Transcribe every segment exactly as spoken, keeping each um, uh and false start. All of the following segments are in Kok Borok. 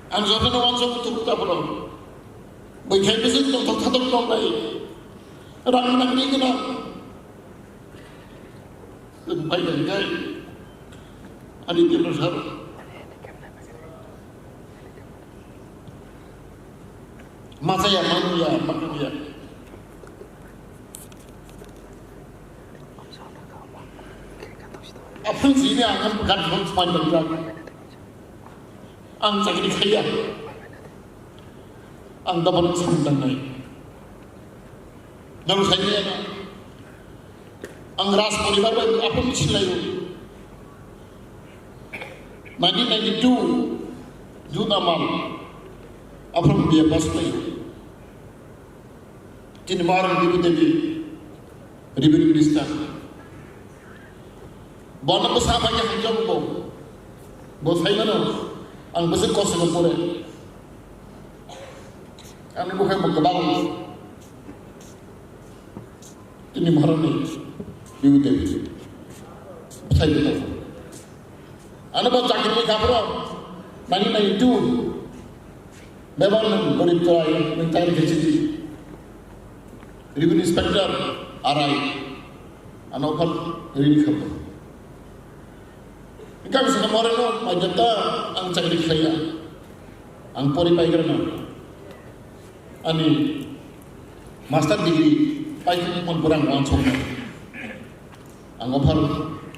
Ang jotono wansok tuk ta borok. Bai khai bisi tongthok thatok tong bai. Rang nang ni gana. Bai bai gai. Ani tilo sar. Masa ya manu ya manu ya. Aphun sini ang kan bukan bukan sepanjang jalan. Ang chakri khaiya. Ang dapat samdangnai. Nang saini ano. Ang ras poribar bai aphun misil layo. Nineteen ninety-two June amal aphun biya pass layo. Tini marang Bibu Devi, Revenue Minister. Bono bwsa bai khe hamjak bo. Bo sai mano, ang bwswk kosto no pore. Ani bwkhak bo kwbang. Tini marang ni Bibu Devi. Sai bo. Ano bo chakri ni khapro, nineteen ninety-two. Bebak nwng gorib chwrai, nwng chakri khe chidi. Revenue Inspector, R I. Ano offer ready kha bo. Hingkhe ang sakha, "More no, maijak ta, ang chakri khlaiya. Ang pori paigra na. Ani master degree paikhe mon borang wansok na." Ang offer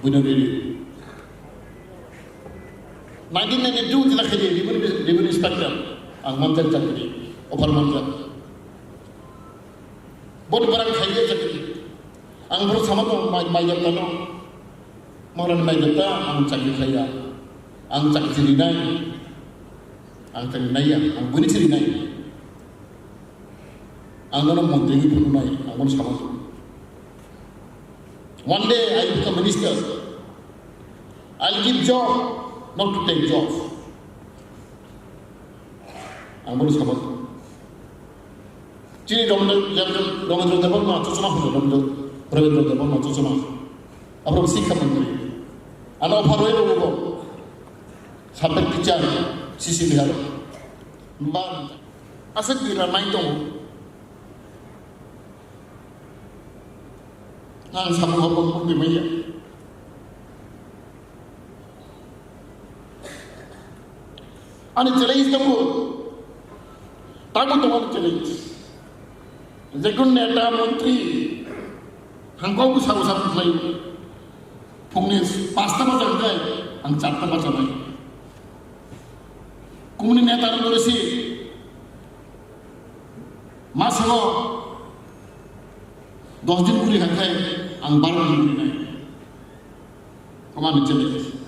buino riri. Nineteen ninety-two jila khaidi revenue, revenue inspector. Ang manjak chakri, offer manjak. Boni borang khaidi chakri. Ang boro sama tong mai, mai jak tano. Mangran mai jak ta, ang chakri khaiya. Ang chakri rinai. Ang chakri naiya. Ang buini chiri nai. Ang nono montri ni phunuknai, ang bono sama tong. One day I become minister. I'll give job, not to take job. Ang bono sama tong. Chini Ramendra, Ramendra, Ramendra Debbarma, chosma hono Ramendra, Ramendra Debbarma, chosma. Aphuru sikha mantri. Ano offer roi rogo. Subject teacher, C C Bihar. Ba, aswk bira nai tongo. Ang samung hapang pung di maya. Ani challenge tongo. Tamo tongo ani challenge. Jekun neta, montri, hangkok bwsa bwsa bwslai. Phungni pasta bacha hwnkhe ang charta bachanai. Kumuni neta rok rwsi masango dos din kuri hwnkhe ang baro din kurinai. Omo ni challenge.